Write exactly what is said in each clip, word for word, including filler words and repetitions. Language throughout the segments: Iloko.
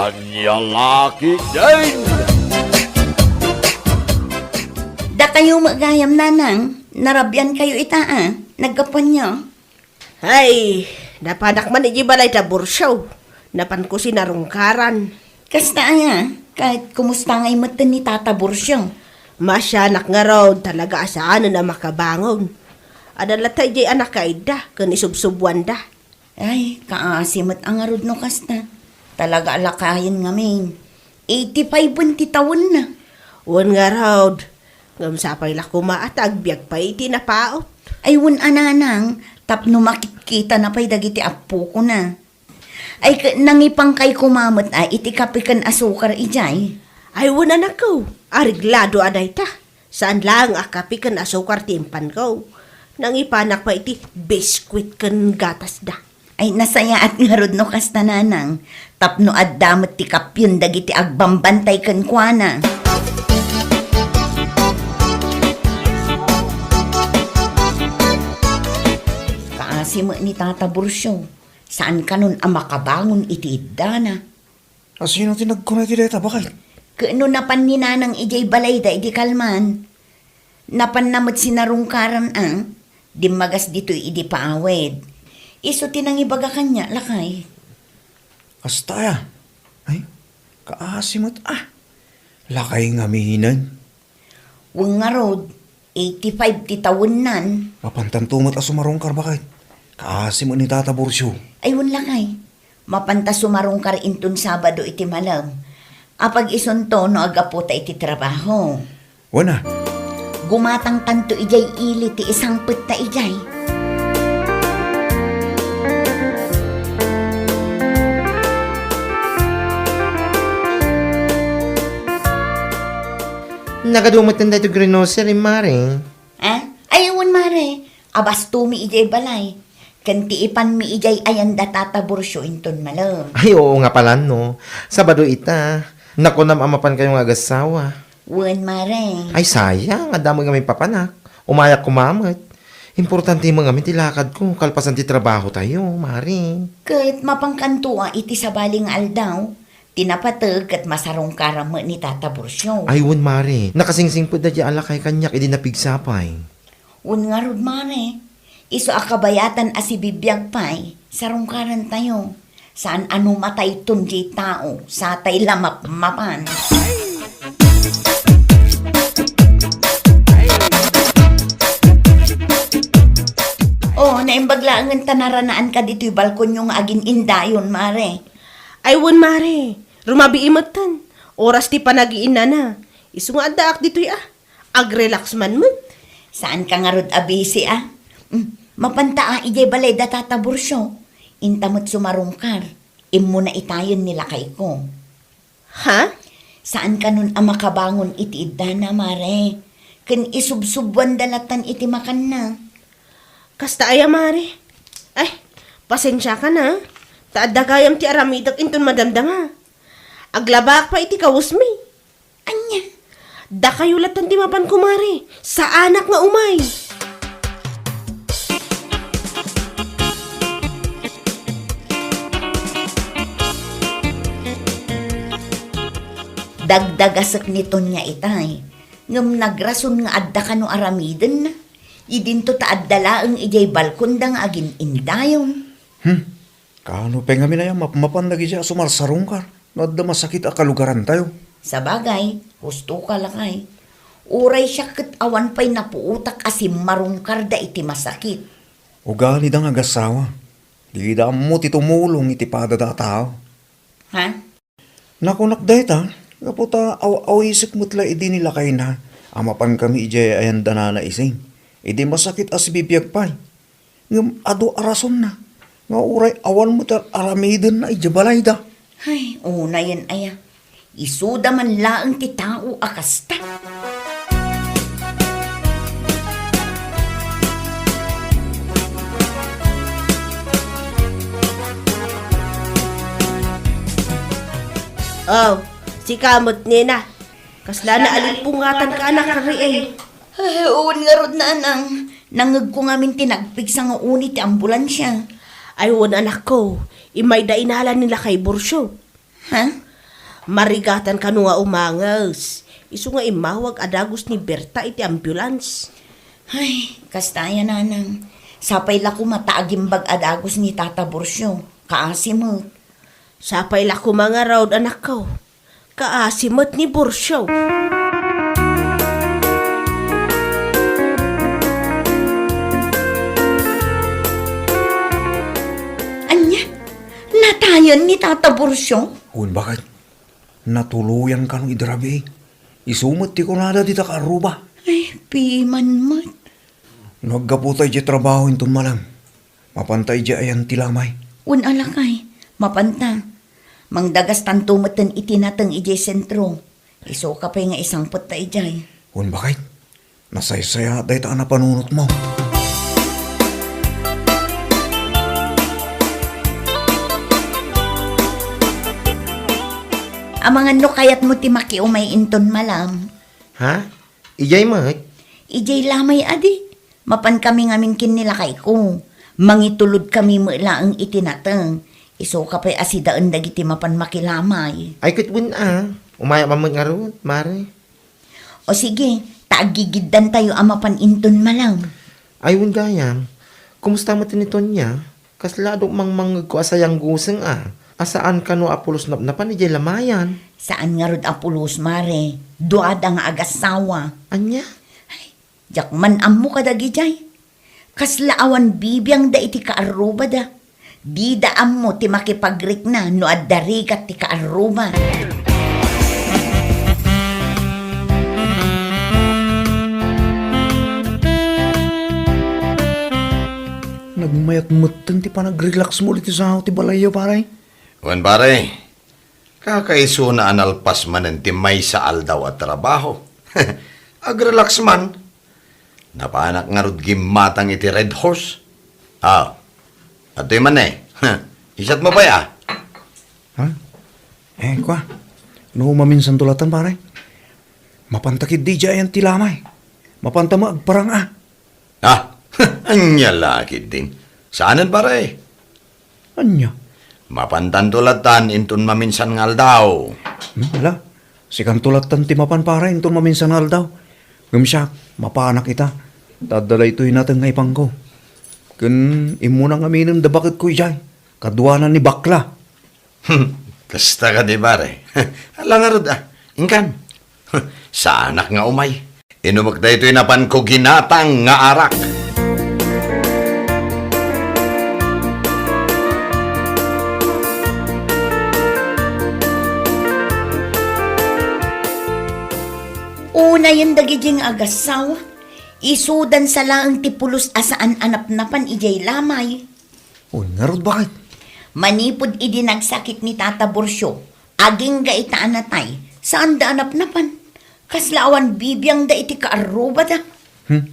Ania la ketdin? Dakayo met gayam, nanang, narabiankayo ita a, naggapuanyo. Ay, napanak man idiay balay da Burcio. Napanko sinarungkaran. Kasta aya, ket kumusta ngay metten ni Tata Burcio? Maasianak ngarud, talaga a saanen a makabangon. Adda latta idiay a nakaidda, ken isubsubuanda. Ay, kaasi met a ngarud no kasta. Talaga a lakayen ngamin. Eighty-five ti tawenna. Wen ngarud, ngem sapay la koma a ta agbiag pay iti napaut. Ay, wen a, nanang, tapno makitkitana pay dagiti appokona. Ay, ket nangipangkay koma met a iti kape ken asukar idiay. Ay, wen, anakko, areglado a dayta. Saan laeng a kape ken asukar ti impanko. Nangipanak pay iti biskuit ken gatasda. Ay, nasayaat ngarud no kasta, nanang, tapno adda met ti kapion dagiti agbambantay kenkuana. Kaasi met ni Tata Burcio, saan kanon a makabangon iti iddana. A, sino ti nagkuna iti dayta, baket? Ket no napan ni nanang idiay balayda idi kalman, napanna met sinarungkaran a, dimmagas ditoy idi paawed. Isu ti nangibaga kaniak, lakay. Kasta aya? Ay, kaasi met a. Lakay ngaminen. Wen ngarud, eighty-five ti tawennan. Mapantanto met a sumarungkar, baket. Kaasi met ni Tata Burcio. Ay, wen lakay. Mapanta sumarungkar inton Sabado iti malem. Apag isunto no aggaputa iti trabaho. Wen a. Gumatangtanto idiay ili ti isangpetta idiay. Nagadu metten daytoy grocery, Mare. Ah? Ay, wen, Mare. Abastomi idiay balay. Ken ti ipanmi idiay ayan da Tata Burcio inton malem. Ay, oo nga pala, no. Sabado ita. Nakunam a mapankayo nga agassawa. Wen, Mare. Ay, sayang. Adda met ngamin papanak. Umayak koma met. Importante met ngamin ti lakadko kalpasan ti trabahotayo, Mare. Ket mapankanto a iti sabali nga aldaw, ti napateg ket masarungkaram met ni Tata Burcio. Ay, wen, Mare. Nakasingsingpet daydiay a lakay kaniak idi napigsa pay. Wen ngarud, Mare. Isu a kabayatan a sibibiag pay, sarungkarantayo. Saan a no matayton diay tao, satay la mapmapan. Oh, naimbag laengen ta naranaanka ditoy balkonyo nga agin-indayon, Mare. Ay, wen, Mare. Rumabii metten. Oras ti panagiinnana. Isu nga addaak ditoy a. Agrelax man met. Saanka ngarud a busy a? Mm, mapanta a idiay balay da Tata Burcio. Inta met sumarungkar. Immuna itayen ni lakayko. Ha? Saan kanon a makabangon iti iddana, Mare. Ken isubsubuanda latan iti makanna. Kasta aya, Mare? Ay, pasensiakan a. Ta adda gayam ti aramidek inton madamdama. Aglabaak pay iti kawesmi. Ania? Dakayo latan ti mapan, kumare. Saanak nga umay. Dagdagasek ni Tonia itay, ngem nagrason nga adda kano aramidenna. Idinto ta adda laeng idiay balkonda nga agin-indayon. Hmm. Kaano pay ngamin aya mapmapan dagiti a sumarsarungkar no adda masakit a kalugarantayo? Sabagay, husto ka, lakay. Uray siak ket awan pay napuotak a simmarungkarda iti masakit. Ugalida nga agassawa. Dida ammo ti tumulong iti padada a tao. Ha? Nakunak dayta, gapu ta aw-awisek met la idi ni lakayna a mapankami idiay ayandanana isin, idi masakit a sibibiag pay. Ngem adu a rasonna nga uray awan met ar-, aramidenna idiay balayda. Ay, unayen aya. Isuda man laeng ti tao a kasta. Oh, sika met, nena. Kasla naalimpungatan ka, anak, kari, eh. Ay, wen ngarud, nanang. Nangngegko ngamin ti nagpigsa nga uni ti ambulansia. Ay, wen, anakko. Imayda inala ni lakay Burcio. Ha? Marigatan kano nga umanges. Isu nga immawag a dagus ni Berta iti ambulance. Ay, kasta aya, nanang. Sapay la koma ta agimbag a dagus ni Tata Burcio. Kaasi met. Sapay la koma ngarud, anakko. Kaasi met ni Burcio. Ania? Natayen ni Tata Burcio? Wen, baket. Natuloyan kano idi rabii. Isu met ti kunada dita kaarruba. Ay, piman met. No aggaputa idiay trabaho inton malem, mapanta idiay ayan ti lamay. Wen a, lakay, mapanta. Mangdagastanto metten iti nateng idiay sentro. Isuka pay nga isangpetta idiay. Wen, baket. Nasaysayaat dayta a napanunotmo. Amangan no kayatmo ti makiumay inton malem. Ha? Idiay met? Idiay lamay adi. Mapankami ngamin ken ni lakayko. Mangitulodkami met laeng iti nateng. Isuka pay a sidaen dagiti mapan makilamay. Ay, ket wen a. Umayam met ngarud, mare. O sige, ta aggigiddantayo a mapan inton malem. Ay, wen gayam. Kumusta met ni Tonia? Kasla adu mangmangngegko a sayangguseng a, a saan kano a pulos napnapan idiay lamayan. Saan ngarud a pulos, mare. Duada nga agassawa. Ania? Ay, diak man ammo kadagidiay. Kasla awan bibiangda iti kaarrubada. Dida ammo ti makipagrikna no adda rigat ti kaarruba. Nagmayat metten ti panagrelaxmo iti sao ti balayyo, pare. Wen, pare. Kakaisuna a nalpas manen ti maysa aldaw a trabaho. Agrelax man. Napanak ngarud gimmatang iti Red Horse. Ah, adtoy man, eh. Isat mo pay, ah. Ha? Eh, kua? No maminsan tulatan, pare? Mapanta ketdi idiay ayan ti lamay. Mapanta met agparang, ah. Ah, ania la ketdin. Saanen, pare? Ania? Mapantanto latan inton maminsan nga aldaw. Hmm, ala, sikanto latan ti mapan, pare, inton maminsan nga aldaw. Ngem siak, mapanak ita. Ta adda daytoy nateng nga ipanko. Ken immuna ngaminen da baketko idiay. Kaduana ni bakla. Kasta kadi, pare. Ala ngarud, ah. Inkan. Saanak nga umay. Inumek daytoy napanko ginatang nga arak. Unayen dagidi nga agassawa, isudansa laeng ti pulos a saan a napnapan idiay lamay. O, ngarud, baket? Manipud idi nagsakit ni Tata Burcio, agingga ita a natay, saanda a napnapan. Kasla awan bibiangda iti kaarrubada. Hmm.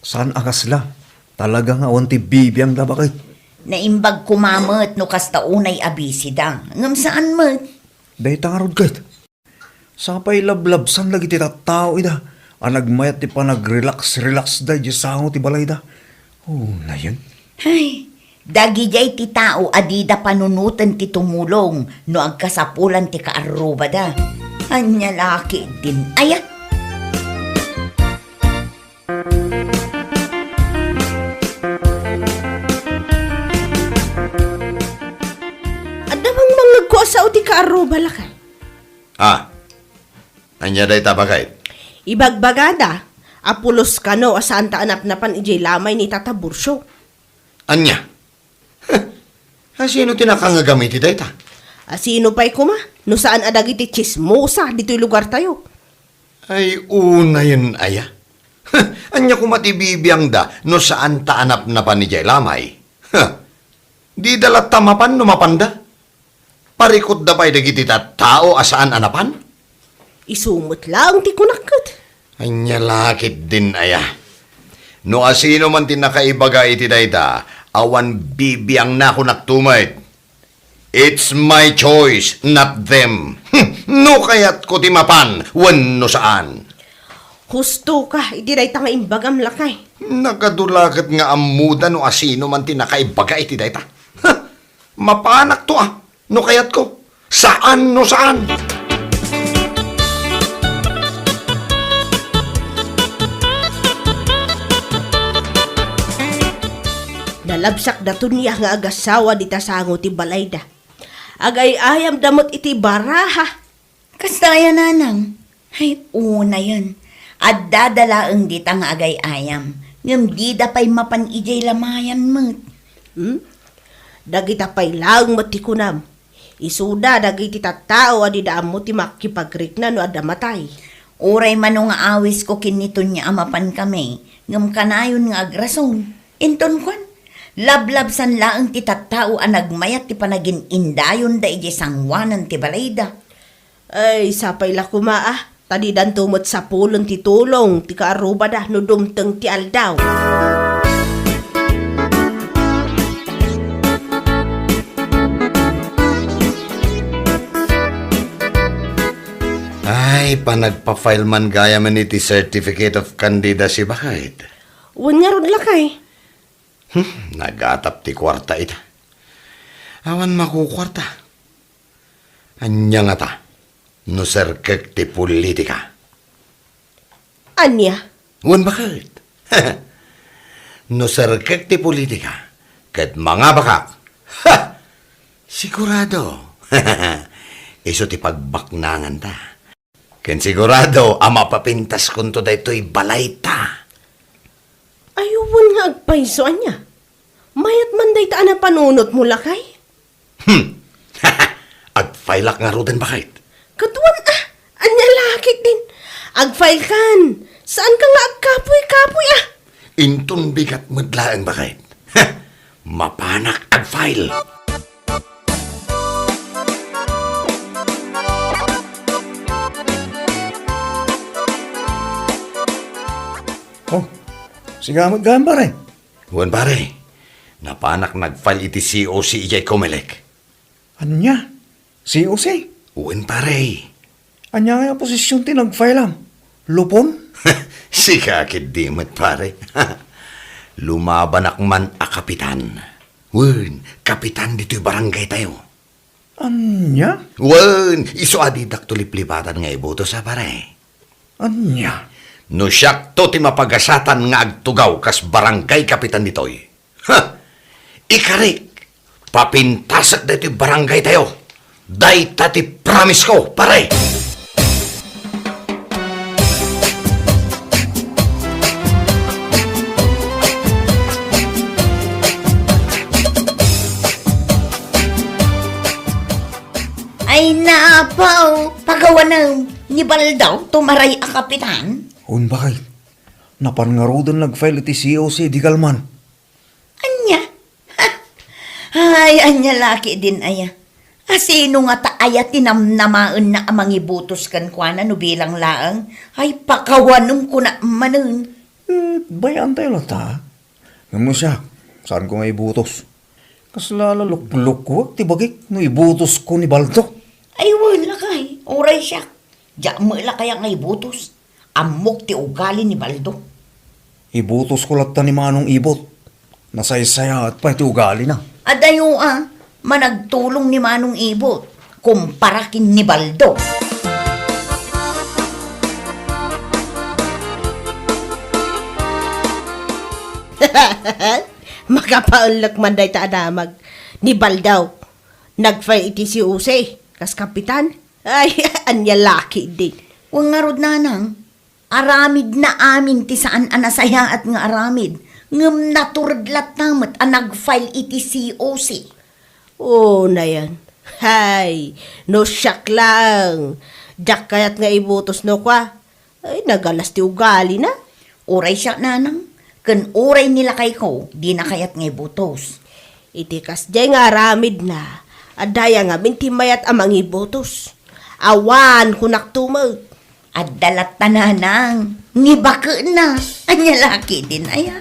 Saan a kasla? Talaga nga awan ti bibiangda, baket? Naimbag koma met no kasta unay a bisida. Ngem saan met. Dayta ngarud ket. Sapay lablabsan dagiti tattao ida a nagmayat ti panagrelax-relaxda idiay sao ti balayda. Unayen. Ay, dagidiay ti tao a dida panunoten ti tumulong no agkasapulan ti kaarrubada. Ania la ketdin aya? Adda mangmangngegko a sao ti kaarruba, lakay. Ah, ania dayta, baket? Ibagbagada a pulos kano a saanta a napnapan idiay lamay ni Tata Burcio. Ania? Asino ti nakangngegam iti dayta? Asino pay koma no saan a dagiti tsismosa ditoy lugartayo? Ay, unayen aya? Ania koma ti bibiangda no saanta a napnapan idiay lamay? Dida latta mapan no mapanda? Parikutda pay dagiti tattao a saan a napan? Isu met laeng ti kunak ket. Ania la ketdin aya? No asino man ti nakaibaga iti dayta, awan bibiangna, kunakto met. It's my choice, not them. Hmm, no kayatko ti mapan wenno saan. Husto ka iti dayta nga imbagam, lakay. Nakadulaket nga ammoda no asino man ti nakaibaga iti dayta. Huh, mapanakto a, no kayatko. Saan no saan. Labsakda Tonia nga agasawa dita sango ti balayda. Agay-ayamda met iti baraha. Kasta aya, nanang? Ay, unayen. Addada laeng dita nga agay-ayam, ngem dida pay mapan idiay lamayan met. Hmm? Dagita pay laeng met ti kunam. Isuda dagiti tattao a dida ammo ti makipagrikna no adda matay. Uray mano nga awisko ken ni Tonia a mapankami, ngem kanayon nga agrason. Inton kuan, lablabsan laeng ti tattao a nagmayat ti panagin-indayonda idiay sangoanan ti balayda. Ay, sapay la koma a, ta didanto met sapulen ti tulong ti kaarrubada no dumteng ti aldaw. Ay, panagpa-file man gayam iti Certificate of Candidacy, baket. Wen ngarud, lakay. Hmm, nagatap ti kuarta ita. Awan makukuarta. Ania ngata no serkek ti politika? Ania? Wen, baket. No serkek ti politika ket mangabakak, ha! Sigurado. Isu ti pagbaknanganta. Ken sigurado a mapapintaskonto daytoy balayta. Ay, wen nga agpayso, ania? Mayat man dayta a napanunotmo, lakay? Hmm. Agfilak ngaruden, baket. Kaduan a, ania la ketdin? Agfilekan. Saanka nga agkapuy-kapuy a. Inton bigat met laeng, baket. Mapanak agfile. Oh, sika met gayam, pare. Wen, pare. Napanak nagfile iti C O C idiay Comelec. Ania? C O C? Wen, pare. Ania nga posisyon ti nagfileam? Lupon? Sika ketdi met, pare. Lumabanak man a kapitan. Wen, kapitan ditoy barangaytayo. Ania? Wen, isu a didakto liplipatan nga ibotos a, pare. Ania? No siakto ti mapagasatan nga agtugaw kas barangay kapitan ditoy, ha! Ikarik, papintasek daytoy barangaytayo. Dayta ti promise ko, pare! Ay, napaw, pagawanem, ni Baldaw tumaray a kapitan? Wen, baket. Napan ngaruden nagfile iti C O C idi kalman. Ania? Ha! Ay, ania la ketdin aya? A, sino ngata aya ti namnamaenna a mangibotos kenkuana no bilang laeng? Ay, pakawanem kuna manen. Eh, bay-antayo latta. Ngem no siak, saanko nga ibotos. Kasla la luklukuek ti bagik no ibotosko ni Baldaw. Ay, wen, lakay, uray siak. Diak met la kayat nga ibotos. Ammok ti ugali ni Baldo. Ibotosko latta ni Manong Ibot. Nasaysayaat pay ti ugalina. Adayo a, managtulong ni Manong Ibot kumpara ken ni Baldo. Makapaellek man dayta a damag ni Baldo. Nagfile iti C O C kas kapitan. Ay, ania la ketdi. Wen ngarud, nanang, aramidna amin ti saan a nasayaat nga aramid, ngem natured latta met a nagfile iti C O C. Unayen. Hay, no siak laeng, diak kayat nga ibotos no kua. Ay, nagalas ti ugalina. Uray siak, nanang, ken uray ni lakayko, dina kayat nga ibotos. Iti kasdiay nga aramidna, adda aya ngamin ti mayat a mangibotos. Awan, kunakto met. Adda latta, nanang, ni baketna. Ania la ketdin aya?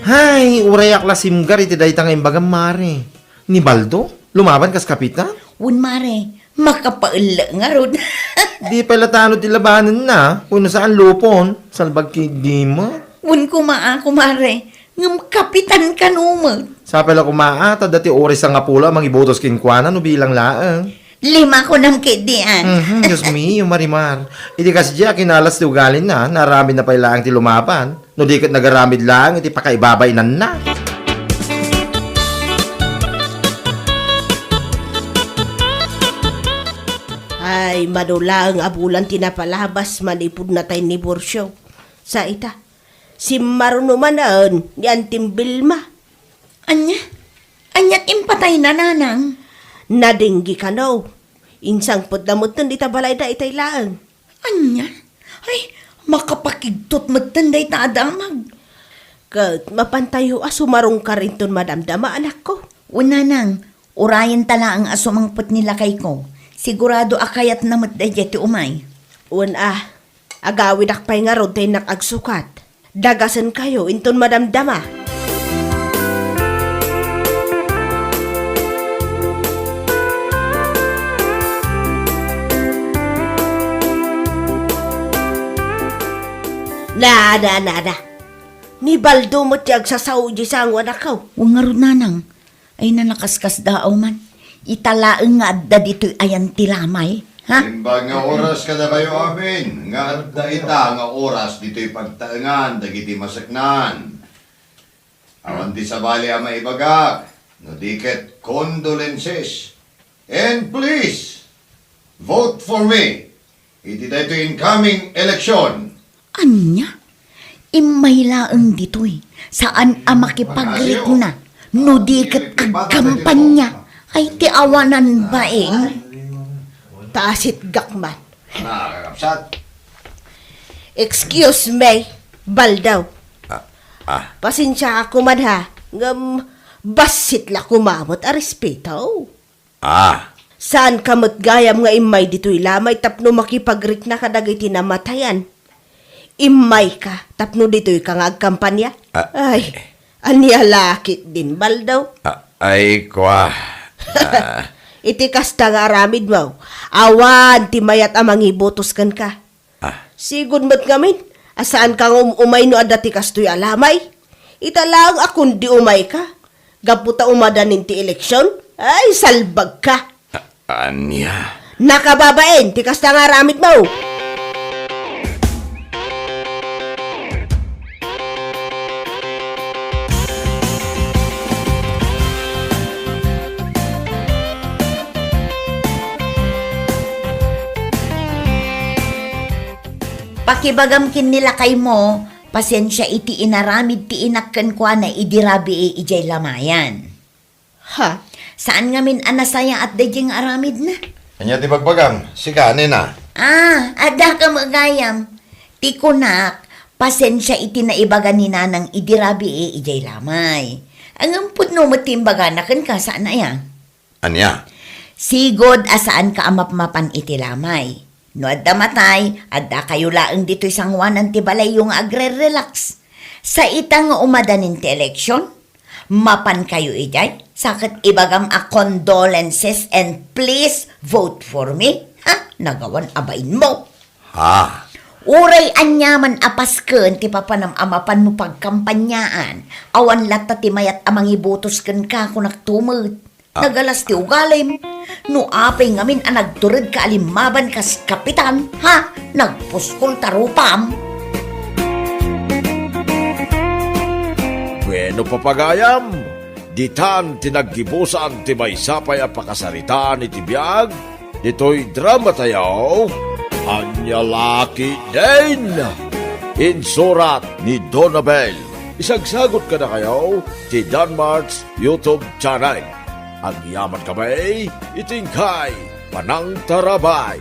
Hay, urayak la simgar iti dayta nga imbagam, mare. Ni Baldo, lumaban kas kapitan? Wen, mare, makapaellek ngarud. Di pay la tano ti labanenna, wenno saan lupon, salbag ketdi met. Wen koma a, kumare, ngem kapitan kano met. Tapay la koma, a, ta adda ti oras sangapulo a mangibotos kenkuana no bilang laeng. Lima kunam ketdi, a. Mhm, Dios mio, Marimar. Idi kasdi a kinalas ti ugalina, naaramidna pay laeng ti lumaban. No di ket nagaramid laeng iti pakaibabainanna. Ay, mano laeng a bulan ti napalabas manipud natay ni Borcio. Sa ita, simmaruno manen ni Antim Vilma. Ania? Ania ti impatayna, nanang? Nadenggi kano. Insangpetna metten dita balayda itay laeng. Ania? Ay, makapakigtot metten dayta a damag. Ket mapantayo a sumarungkar inton madamdama, anakko. Wen, nanang, urayenta laeng a sumangpet ni lakayko. Sigurado a kayatna met daydiay ti umay. Wen a, agawidak pay ngarud ta innak agsukat. Dagasenkayo inton madamdama. Na, na, na, na. Ni Baldo met ti agsasao idiay sango, anakko. Wen ngarud, nanang. Ay, nakaskasdaaw man. Ita laeng nga adda ditoy ayan ti lamay, ha? Imbag nga oras kadakayo amin, nga adda ita nga oras ditoy pagtaengan dagiti maseknan. Awan ti sabali a maibagak, no di ket condolences. And please, vote for me iti daytoy incoming election. Ania? Immay laeng ditoy. Saan a makipagrikna no di ket agkampanya. Ay, ti awanan baeng. Taasitgak man. Nakakapsat. Excuse me, Baldaw. Ah, ah. Pasensiaak man ha, ngem bassit la koma met a respeto. Ah. Saanka met gayam nga immay ditoy lamay tapno makipagrikna kadagiti namatayan? Immayka tapno ditoyka nga agkampanya? Ah. Ay, ania la ketdin, Baldaw? Ah, ay, kua. Ah. Iti kasta nga aramidmo, awan ti mayat a mangibotos kenka. Ah. Sigud met ngamin a saanka nga um-umay no adda ti kastoy a lamay. Ita laeng a kundi umayka, gapu ta umadanin ti eleksyon, ay, salbagka. A-, ania? Nakababain ti kasta nga aramidmo. Pakibagam ken ni lakaymo, pasensia iti inaramid ti inak kenkuana idi rabii idiay lamayan. Ha? Saan ngamin a nasayaat daydiay nga aramidna? Ania ti bagbagam? Sika, nena? Ah, adda ka met gayam. Ti kunak, pasensia iti naibaga ni nanang idi rabii idiay lamay. Ngem pudno met ti imbagana kenka, saan aya? Ania? Sigud a saanka a mapmapan iti lamay. No adda matay, addakayo laeng ditoy sangoanan ti balayyo nga agre-relax. Sa ita nga umadanin ti eleksyon, mapankayo idiay, sa ket ibagam a condolences and please vote for me. Ha? Nagawan a bainmo. Ha? Uray aniaman a pasken ti papanam a mapanmo pagkampanyaan, awan latta ti mayat a mangibotos kenka, kunakto met. Ah. Nagalas ti ugalim. No apay ngamin a nagturedka a limmaban kas kapitan, ha? Nagpuskol ta rupam. Bueno, papagayam, ditan ti naggibusan ti maysa pay a pakasaritaan iti biag ditoy dramatayo, Ania La Ketdin. Insurat ni Donabel. Isagsagot kadakayo ti Danmart's YouTube channel. Agyaman kami iti inkay panangtarabay.